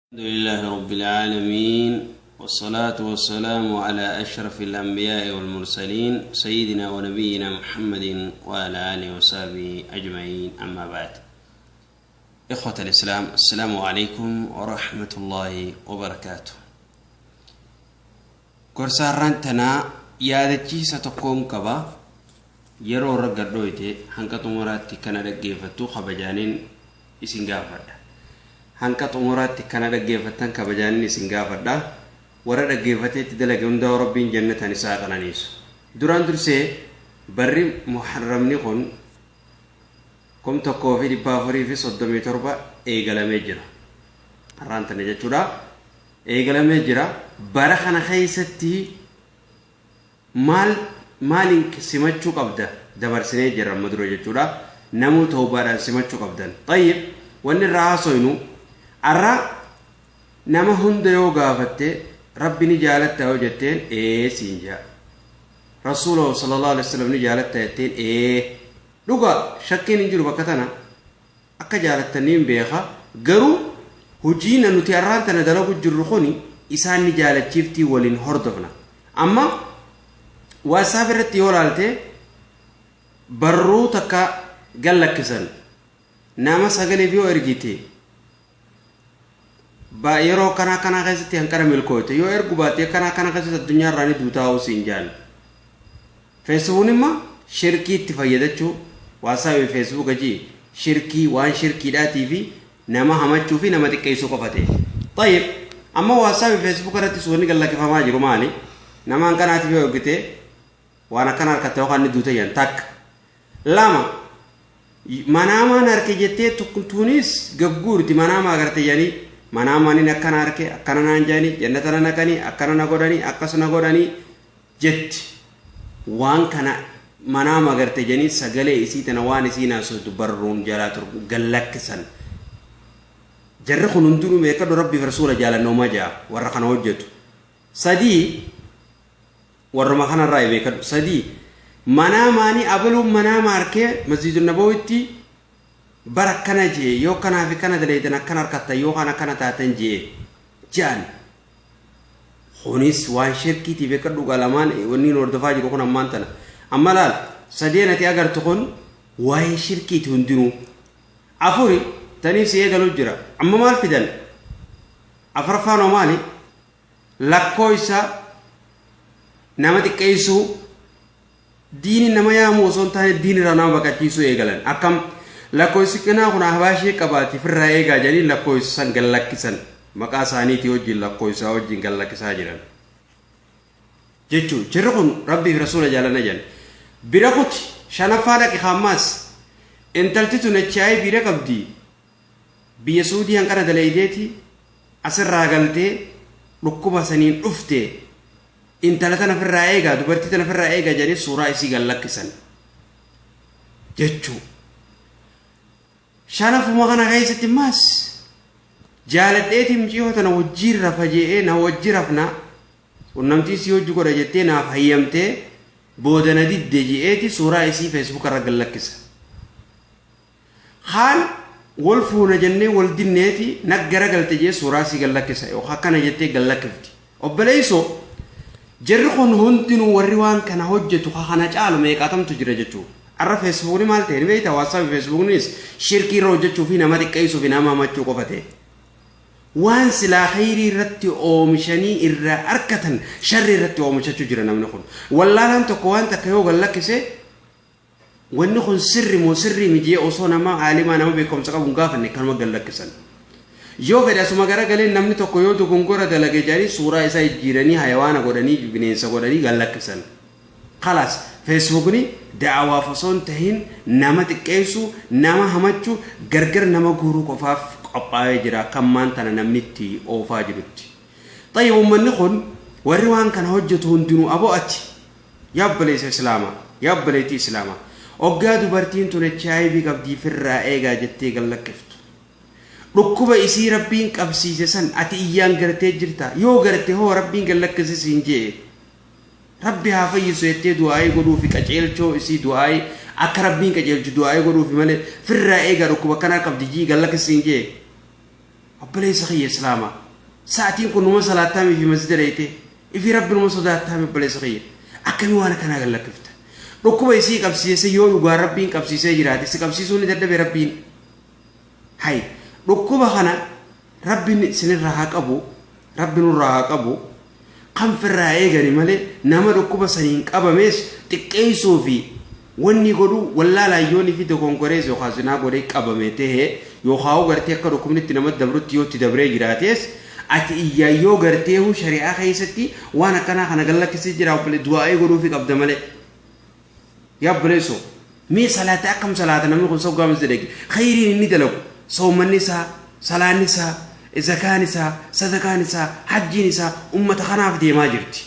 الحمد لله رب العالمين، والصلاة والسلام على أشرف الأنبياء والمرسلين، سيدنا ونبينا محمد وعلى آله وصحبه أجمعين، أما بعد. إخوة الإسلام، السلام عليكم ورحمة الله وبركاته. Gorsa har'aan tanaa yaadachiisa tokkoon qaba. Yeroo irra gadhooyte hanqa xumuraatti kana dhaggeeffattu kabajaaniin isin gaafadha. Hanqa xumuraatti kana dhaggeeffattan kabajaanin isin gaafadha. Warra dhaggeeffatee itti dalage hundaa'u Rabbiin jannataan isaa haa qananiisu. Duraan dursee barri Muharramni kun 1437 eegalamee jira. Har'aan tana jechuudha. Eegalamee jira. Bara kana keessatti Maal maaliin simachuu qabda dabarsinee jirra amma dura jechuudha. Namuu tawbaadhaan simachuu qabdan. Xayyib, wanni irraa haasoynu arra, nama hunda yoo gaafatte, Rabbi ni jaalatta yoo jetteen, ee siin jaa. Rasuula sallallahu alaihi wasallam ni jaalatta jetteen, ee. Dhugaa shakkiin hin jiru bakka tana. Akka jaalattan niin beeka, garuu hojiin nuti arraan tana dalagu jirru kuni isaan ni jaalachiiftii waliin hordofna. Amma WhatsApp irratti yoo laalte, barruu takka gallakkisan nama sagaleef yoo ergite, yeroo kanaa kanaa keessatti hanqana milkooyte, yoo ergu baatte kanaa kana keessatti addunyaa irraa ni duutaa'uu siin jaan. Feesbuukni immoo shirkii itti fayyadachuu, WhatsApp fi Facebook jii shirkii, waan shirkiidhaatii fi nama hamachuu fi nama xiqqeessuu qofa ta'e. Tayyib, amma WhatsApp fi Facebook irratti suurri gallakkifamaa jiru maali? Nama hanqanaatiif yoo ergite waan akkana harkatte yookaan ni duute jedhan, takka. Lama, manaamaan harke jettee tunis gagguurti, manaamaa agarte jedhanii, manaamaan inni akkana harke, akkana naan jedhanii, jannata na naqanii, akkana na godhanii, akkas na godhanii jetti. Waan kana manaama agarte jedhanii sagalee isii tana, waan isiin haasoftu barruun jalaa tur gallakkisan. Jarri kun hundinuu beekadhu, Rabbiif Rasuula jaalannoomaa ja'a warra kana hojjetu. Sadii, warruma kanarraa beekadhu. Sadii, manaamaanii abaluun manaama harkee Masjiidun Nabawitti bara akkana jee, yoo kanaa fi kana daleeytan akkana harkattan, yoo kana akkana taatan jee je'an. Kunis waan shirkiitii beekadhu. Gaa lamaan wanni nu hordofaa jiru kun ammaan tana. Amma laal, sadeen ati agartu kun waa'ee shirkiiti hundinuu. Afuri taniif si eegalu jira. Amma maal fidan? Afraffaan hoo maali? Lakkooysa nama xiqqeessuu, diini nama yaamuu osoo hin taane diin irraa nama baqachiisuu eegalan. Akkam? Lakkooysi qinaa kun ahbaashee qabaati, firraa eegaa jedhanii lakkooysa san gallakkisan, maqaa isaaniitii wajjin, lakkooysaa wajjin gallakkisaa jiran jechuu. Jirri kun Rabbii fi Rasuula jaalanna jedhan. Bira kuti, shanaffaa dhaqi. Kaammaas intalti tun HIV dha qabdi, biyya Suudii hanqana daleeydeeti asirraa galtee dhukkuba saniin dhufte, intala tana firraa eegaa, dubartii tana firraa eegaa jedhanii suuraa isii gad lakkisan jechuu. Shanafuma kana keessatti maas jaaladheeti mucayyoo tana wajjiin rafa je'ee, na wajji rafna, qunnamtii sii hojii godha jettee naaf hayyamtee booda na didde je'eeti suuraa isii Facebook irra gad lakkisa. Kaan wal fuuna jennee wal dinneeti nag garagalte jee suuraa isii gad lakkisa, yookaan akkana jettee gad lakkifti. Obboleessoo, jarri kun hundinuu, warri waan kana hojjetu kana caalu meeqaatamtu jira jechuudha. Har'a Feesbuukni maal ta'e ni beektaa? WhatsApp fi Feesbuuknis shirkii irra hojjechuu fi nama xiqqeessuu fi nama hamachuu qofa ta'e. Waan silaa khayrii irratti oomishanii irraa argatan sharrii irratti oomishachuu jira namni kun. Wallaalaan tokko waan takka yoo gad lakkise, wanni kun sirri moo sirrii miti osoo nama aalimaa, nama beekumsa qabu hin gaafanne kanuma gad lakkisan. Yoo fedhe asuma garagalee namni tokko yoo dogongora dalage jedhanii suuraa isaa jijjiiranii hayawaana godhanii, bineensa godhanii gad lakkisan. Kalaas, Feesbuukni da'awaaf osoo hin tahin nama xiqqeessuu, nama hamachuu, gargar nama guuruu qofaaf qophaa'ee jira kan maan tana namni itti oofaa jirutti. Xayyib, uummanni kun warri waan kana hojjetu hundinuu, aboo ati yaa obboleessa Islaamaa, yaa obboleettii Islaamaa, oggaa dubartiin tun HIV qabdii firraa eegaa jettee gad lakkiftu, dhukkuba isii Rabbiin qabsiise san ati iyyaan gartee jirta? Yoo garte hoo, Rabbiin gad lakkisi siin je'e, Rabbi haa fayyisu jettee du'aa'ii godhuufi, qaceelchoo isii du'aa'ii akka Rabbiin qaceelchu du'aa'ii godhuufi malee, firraa eegaa dhukkuba akkanaa qabdi jii gad lakkisi siin je'e. Obboleessa kiyya Islaamaa, sa'atiin kun numa salaattaamii fi masjida dhayxee, ifii Rabbi numa sodaattaami obboleessa kiyya. Akkamii waan akkanaa gad lakkifta? Dhukkuba isii qabsiise yoo dhugaan Rabbiin qabsiisee jiraate si qabsiisuu ni dadhabe Rabbiin. Hay dhukkuba kana Rabbiin isinirraa haa qabu, Rabbi nurraa haa qabu. Kan firraa eegani malee nama dhukkuba saniin qabamees xiqqeessuu fi wanni godhuu wallaalaan yoonii fi dogongorees yookaan zinaa godhee qabame ta'e yookaan gartee akka dhukkubni itti nama dabrutti yoo itti dabree jiraates ati iyyaan yoo garteehu shari'aa keessatti waan akkanaa kana gad lakkisee jira obbolee du'aa'ii godhuufi qabda malee. Yaa obboleessoo mee salaata akkam salaata namni kun soggaa masjida dhaqe khayriin inni dalagu soommanni isaa salaanni isaa zakaan isaa sadaqaan isaa hajjiin isaa ummata kanaaf deemaa jirti.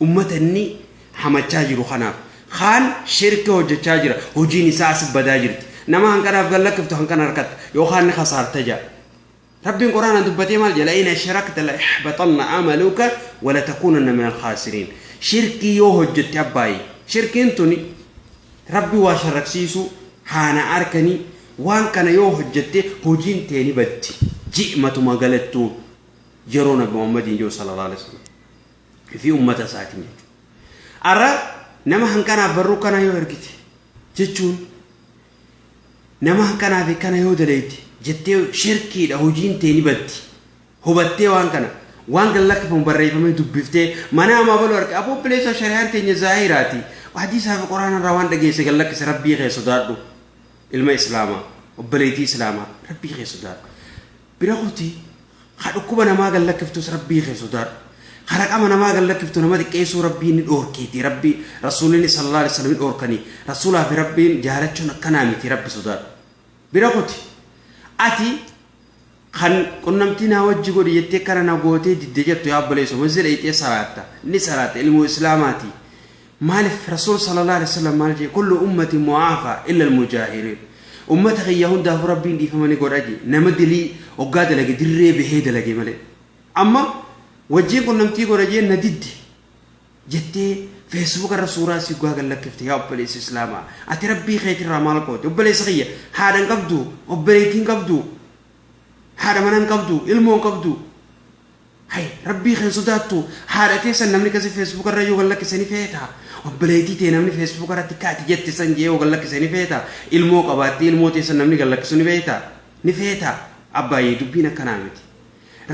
Ummata inni hamachaa jiru kanaaf kaan shirki hojjechaa jira hojiin isaa as badaa jirti. Nama hanqanaaf gad lakkiftu hanqana harkatta yookaan ni kasaarta ja'a. Rabbiin Qur'aanaan dubbatee maal jedha? La'in ashrakta la'yahbatanna amaluka wa latakuunanna minal khaasiriin. Shirkii yoo hojjette abbaayi. Shirkiin tuni Rabbi waa sharraksiisuu, haana arkanii waan kana yoo hojjette hojiin tee ni baddi. Ji'matuma galattuu yeroo Nabi Muhammadiin jiru sallallahu alaihi wasallam fi ummata isaatiin jechuudha. Arra nama hanqanaaf barruu kana yoo ergite jechuun Nama akkanaa fi kana yoo dalayde jettee shirkiidha hojiin tee ni baddi. Hubattee waan kana waan gad lakkifamu barreeffamee dubbiftee mana amaa baluu arge aboo obboleessa shari'aan teenya zaahiraati. Hadiisaa fi quraana irraa waan dhageesse gad lakkise rabbii kee sodaadhu. Ilma islaamaa obboleettii islaamaa rabbii kee sodaadhu. Bira kuti ka dhukkuba namaa gad lakkiftus rabbii kee sodaadhu. Ka raqama namaa gad lakkiftu nama xiqqeessuu rabbiin ni dhoorkeeti rabbi rasuulini sallallahu alaihi wasallam ni dhoorkanii rasuulaa fi rabbiin jaalachuun akkanaa miti rabbi sodaadhu. Bira kuti ati kan qunnamtii naa wajji godhi jettee kana na gootee didde jettu yaa obboleessa masjida dhayxee salaatta ni salaatta ilmoo islaamaati. Maalif Rasuul sallallaahu aleyhi wasallam maal jee kullu ummati mu'aafa illa almujaahiriin ummata kiyya hundaafuu Rabbiin dhiifama ni godha jee nama dilii hoggaa dalage dirree bahee dalage malee amma wajjiin qunnamtii godha jee na didde jettee feesbuuka irra suuraa isii hoggaa gad lakkifte yaa obboleessa islaamaa ati Rabbii keetirraa maal goote obboleessa kiyya haadha hin qabdu obboleettii hin qabdu haadha mana hin qabdu ilmoo hin qabdu Hay rabbii kee hin sodaattu haadha tee san namni kasi facebook irra yoo gad lakkise ni feeta obboleettii tee namni facebook irratti akka ati jette san jee yoo gad lakkise ni feeta ilmoo qabaattee ilmoo tee san namni gad lakkisu ni beekta ni feeta abbaayyee dubbiin akkanaa miti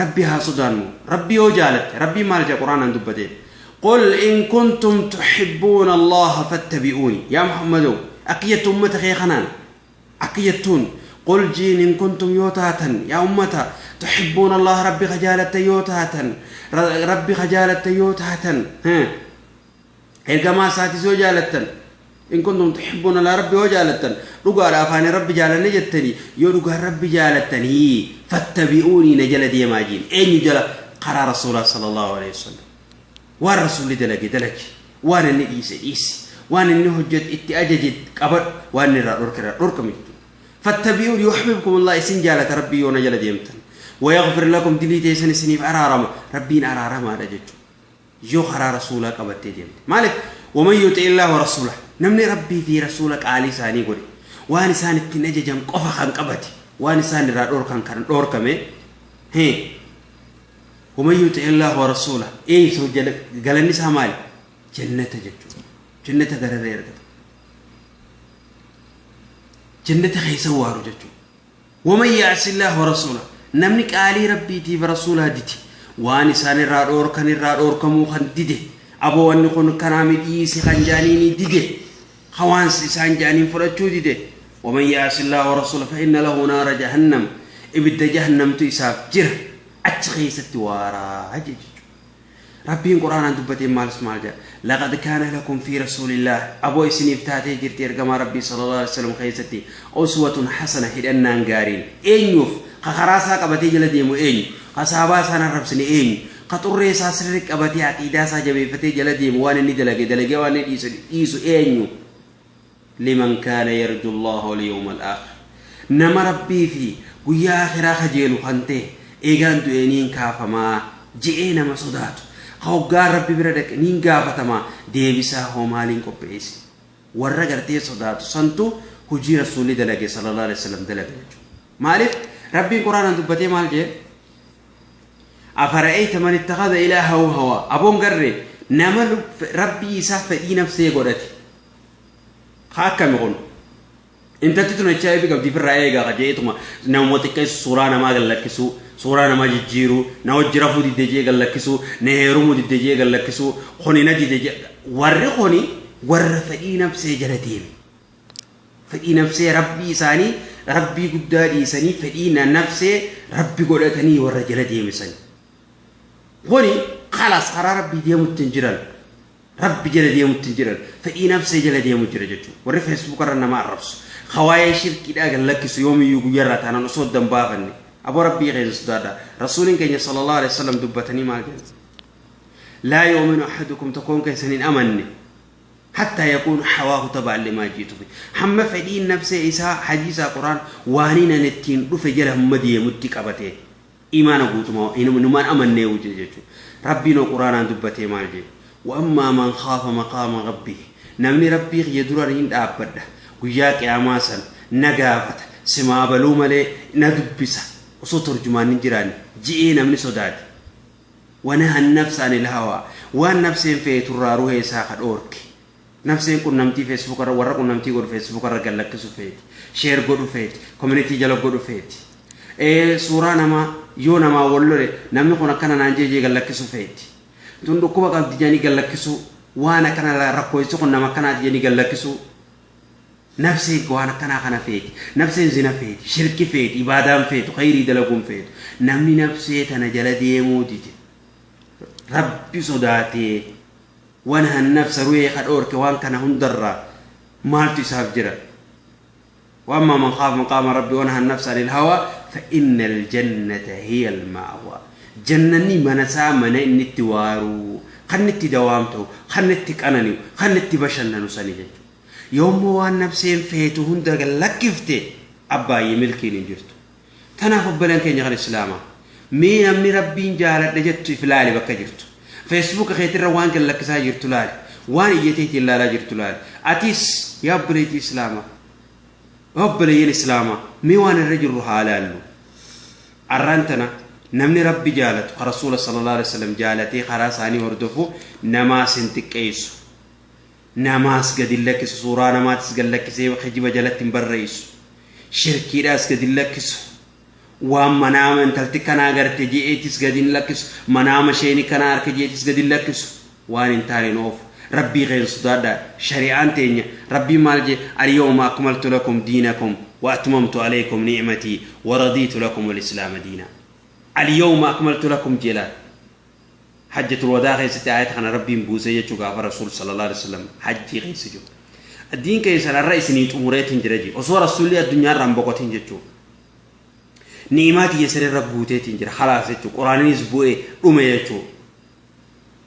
rabbi haa sodaannu rabbi yoo jaalatte rabbiin maal jedha quraanaan dubbate qul in kuntum tuhibbuuna allaha fattabi'uuni yaa muhammadoo akka jettu ummata kee kanaan Akki jettuun, Qul jiin in kuntum yoo taatan, yaa ummata, tuxibbuuna Allaaha Rabbi ka jaalattan yoo taatan, Rabbi ka jaalattan yoo taatan, ergamaa isaatis yoo jaalattan, in kuntum tuxibbuuna Allaaha Rabbi yoo jaalattan, dhugaadha afaanii Rabbi jaalanne jettanii, yoo dhugaan Rabbi jaalattanii, fattabi'uunii na jala deemaa jiin. Eenyu jala? Karaa Rasuulaa sallallahu alaihi wasallam. Waan Rasuulli dalage dalagi. Waan inni dhiise dhiisi. Waan inni hojjete itti ajaje qabadhu. Waan inni irraa dhorke irraa dhorkami jechuudha. Fattabi'uun yuhbibkumullah isin jaalata Rabbii yoo na jala deemtan. Wayaghfir lakum dilii teessan isiniif araarama. Rabbiin araaramaadha jechuudha. Yoo karaa Rasuulaa qabattee deemte. Maaliif? Waman yuxi'illah wa rasuulah. Namni Rabbii fi Rasuula qaalii isaanii godhe. Waan isaan ittiin ajajan qofa kan qabate. Waan isaan irraa dhorkan kan dhorkame. Hee. Waman yuxi Allaah wa rasuulah eeysa jala galanni isaa maali? Jannata jechuudha. Jannata gararree argata. Jannata keessa waaru jechuudha. Waman ya'si Allaah wa rasuulah namni qaalii Rabbiitiif rasuulaa dide waan isaan irraa dhoorkan irraa dhoorkamuu kan dide aboo wanni kun kanaa mi dhiisi kan jaaniini dide hawaans isaan jaaniin fudhachuu dide waman ya'si Allaah wa rasuulah fa inna lahu naara jahannam ibidda jahannamtu isaaf jira achi keessatti waaraa jee jechuudha. Rabbiin Qur'aanaan dubbatee maalis maal jedha? Laqad kaana lakum fi rasuulillaah aboo isiniif taatee jirti ergamaa Rabbii sallallahu alaihi wasallam keessatti uswatun hasana hidhannaan gaariin eenyuuf ka karaa isaa qabatee jala deemu eenyu ka sahabaa isaa hin arrabsine eenyu ka xurree isaa sirri qabatee aqiidaa isaa jabeeffatee jala deemu waan inni dalage dalagee waan inni dhiisu dhiisu eenyu liman kaana yarju Allaaha wal yawmal aakhir nama Rabbii fi guyyaa aakhiraa kajeelu kan ta'e eegaan du'ee niin kaafamaa je'ee nama sodaatu ka hoggaan Rabbi bira dhaqe niin gaafatamaa deebisaa hoo maaliin qopheesse warra gartee sodaatu santu hujii Rasuulli dalage sallallahu alaihi wasallam dalaga jechuudha. Maaliif Rabbiin Qur'aanaan dubbatee maal jee? Afara'ayta man ittakhadha ilaahahu hawaa. Aboon garree nama rabbii isaa fedhii nafsee godhate. Haa akkami kun? Intalti tun HIV qabdi ofirraa eegaa ka jeetuma namuma xiqqeessu, suuraa namaa gad lakkisuu, suuraa namaa jijjiiruu, na wajji rafuu didde jee gad lakkisuu, na heerumuu didde jee gad lakkisuu, kuni na dide jee. Warri kuni warra fedhii nafsee jala deeme. Fedhii nafsee rabbii isaanii rabbii guddaa dhiisanii fedhii nafsee rabbi godhatanii warra jala deeme sani. Kuni kalaas karaa rabbii deemutti hin jiran. Rabbi jala deemutti hin jiran. Fedhii nafsee jala deemu jira jechuudha. Warri Facebook irra nama arrabsu. Ka waa'ee shirkiidhaa gad lakkisu yoomiyyuu guyyaarraa taanaan osoo adda hin baafanne. Aboo rabbii keessa sodaadha. Rasuuliin keenya sallallahu alaihi wasallam dubbatanii maal jedhan? Laa yu'minu ahadukum, tokkoon keessan hin amanne, hattaa yakuunu hawaahu taba'an limaa jiitu bi, hamma fedhiin nafsee isaa hadiisaa quraan waaniin ani ittiin dhufe jala hamma deemutti qabatee imaana guutumaa inumaan amannee wuje jechuudha. Rabbiin oo quraanaan dubbatee maal jedhe? Wa'ammaa man khaafa maqaama rabbihi, namni rabbii kiyya dura hin dhaabbadha guyyaa qiyaamaa san na gaafata simaa baluu malee na dubbisa osoo torjumaan hin jiraanne ji'ee namni sodaate, wanaha nafsa anil hawaa, waan nafseen feeturraa ruhee isaa ka dhoorke. Nafseen qunnamtii Facebook irra warra qunnamtii godhu Facebook irra gad lakkisu feeti, share godhu feeti, community jala godhu feeti, suuraa namaa yoo namaa wal lole namni kun akkana naan jee jee gad lakkisu feeti, tun dhukkuba qabdi jedhanii gad lakkisuu, waan akkana rakkoo kun nama akkanaati jedhanii gad lakkisuu. Nafseen waan akkanaa kana feeti. Nafseen zina feeti, shirki feeti, ibaadaan feetu, khayrii dalaguun feetu. Namni nafsee tana jala deemuu dide, rabbi sodaatee, wanahan nafsa ruhee ka dhoorke, waan kana hundarraa maaltu isaaf jira? وأما من خاف مقام ربي ونهى النفس عن الهوى فإن الجنة هي المأوى. Jannanni mana isaa, mana inni itti waaruu, kan itti dawaamtu, kan itti qanani'u, kan itti bashannanu sani jechuudha. Yoommoo waan nafseen feetu hunda lakkifte, abbaayyee, milkiin hin jirtu. Tanaaf obboleen keenya kan islaamaa, mee namni rabbiin jaaladha jettu if ilaali bakka jirtu. Facebook keetirra waan gad lakkisaa jirtu laali. Waan iyyateetiin ilaalaa jirtu laali. Atis yaa obboleettii islaamaa, obboleeyyan islaamaa, mee waan irra jirru haa laallu. Arraan tana namni rabbi jaalatu, ka rasuula sallallahu alaihi wasallam jaalatee karaa isaanii hordofu, namaas hin xiqqeessu. Namaas gadi hin lakkisu, suuraa namaatis gad lakkisee kijiba jalatti hin barreessu. Shirkiidhaas gadi hin lakkisu. Waan manaama intalti kanaa garte je'eetis gadi hin lakkisu. Manaama isheeni kanaa harka je'eetis gadi hin lakkisu. Waan hin taane nu oofu. Rabbii keenya sodaadhaa. Shari'aan teenya rabbiin maal jee? Alyawma akmaltu lakum diinakum wa atmamtu alaykum ni'matii wa radiitu lakum al-islaama diina. Alyawma akmaltu lakum jelaan. Hajjatul wadaa keessatti ayata kana rabbiin buusee jechuu, gaafa rasuul sallallahu alaihi wasallam hajjii keessa jiru. Diin keessan har'a isinii xumureetiin jira jee. Osoo rasuulli addunyaa irraa hin boqotin jechuu. Ni'imaa tiyya sirrirra guuteetiin jira halaas jechuu. Quraaninis bu'ee dhume jechuu.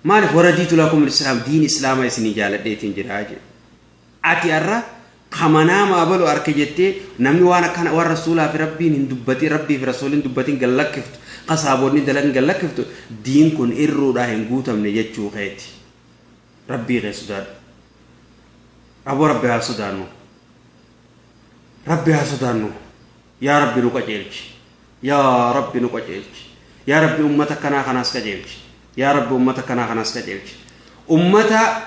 Maaliif? Waradiitu lakum islaam, diin islaama isinii jaaladheetiin jira jee. Ati har'a kamanaama abalu arke jettee namni waan akkana waan rasuulaa fi rabbiin hin dubbatin, rabbii fi rasuulli hin dubbatin gad lakkiftu, kasaaboonni dalagan gad lakkiftu, diin kun irruudhaa hin guutamne jechuu keeti. Rabbii kee sodaadhu. Aboo, rabbi haa sodaannu. Rabbi haa sodaannu. Yaa rabbi nu qajeelchi. Yaa rabbi nu qajeelchi. Yaa rabbi ummata kanaa kanaas qajeelchi. Yaa rabbi ummata kanaa kanaas qajeelchi. Ummata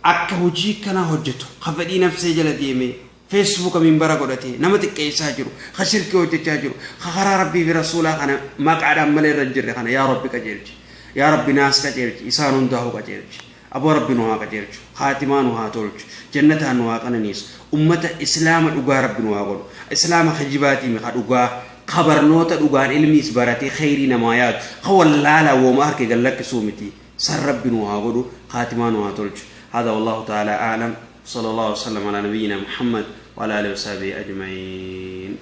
akka hojii kanaa hojjetu, ka fedhii nafsee jala deemee Facebook minbara godhatee nama xiqqeessaa jiru, ka shirkii hojjechaa jiru, ka karaa rabbii fi rasuulaa kana maqaadhaan malee irra hin jirre kana yaa rabbi qajeelchi. Yaa rabbi naas qajeelchi, isaan hundaa'uu qajeelchi. Aboo, rabbi nu haa qajeelchu, haatimaa nu haa tolchu, jannataan nu haa qananiisu, ummata islaama dhugaa rabbi nu haa godhu. Islaama kijibaatii ka dhugaa, ka barnoota dhugaan ilmiis baratee kheyrii namaa yaadu, ka wallaalaa wooma harke gad lakkisuu miti san rabbi nu haa godhu, haatimaa nu haa tolchu. هذا والله تعالى أعلم، صلى الله وسلم على نبينا محمد وعلى آله وصحبه أجمعين.